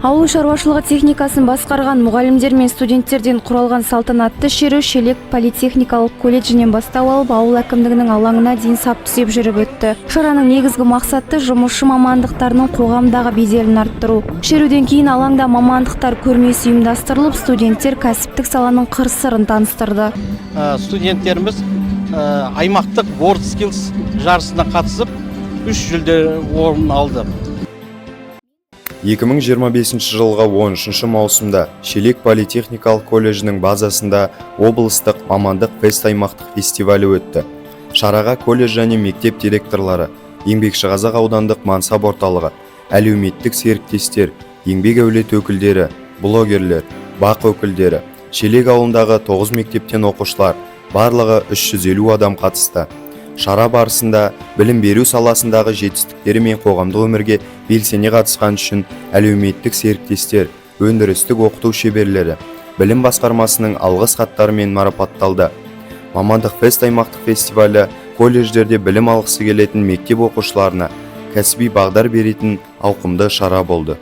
Ауыл шаруашылығы техникасын басқарған мұғалімдер мен студенттерден құралған салтанатты шеру Шелек политехникалық колледжінен бастау алып, ауыл әкімдігінің алаңына дейін сап түзеп жүріп өтті. Шараның негізгі мақсаты – жұмысшы мамандықтарының қоғамдағы беделін арттыру. Шеруден кейін алаңда мамандықтар көрмесі ұйымдастырылып, студенттер кәсіптік саланың қыр сырын таныстырды. Студенттеріміз аймақтық World Skills жарысына қатысып, үш жүлде орын алды. 2025 жылғы 13 маусымда Шелек политехникалық колледжінің базасында облыстық «Мамандық фест» аймақтық фестивалі өтті. Шараға колледж және мектеп директорлары, Еңбекшіқазақ аудандық мансап орталығы, әлеуметтік серіктестер, еңбек әулеті өкілдері, блогерлер, БАҚ өкілдері, Шелек ауылындағы 9 мектептен оқушылар, барлығы 350 адам қатысты. Шара барысында білім беру саласындағы жетістіктері мен қоғамдық өмірге белсене қатысқан үшін әлеуметтік серіктестер, өндірістік оқыту шеберлері білім басқармасының алғыс хаттарымен марапатталды. «Мамандық фест» аймақтық фестивалі колледждерде білім алғысы келетін мектеп оқушыларына кәсіби бағдар беретін ауқымды шара болды.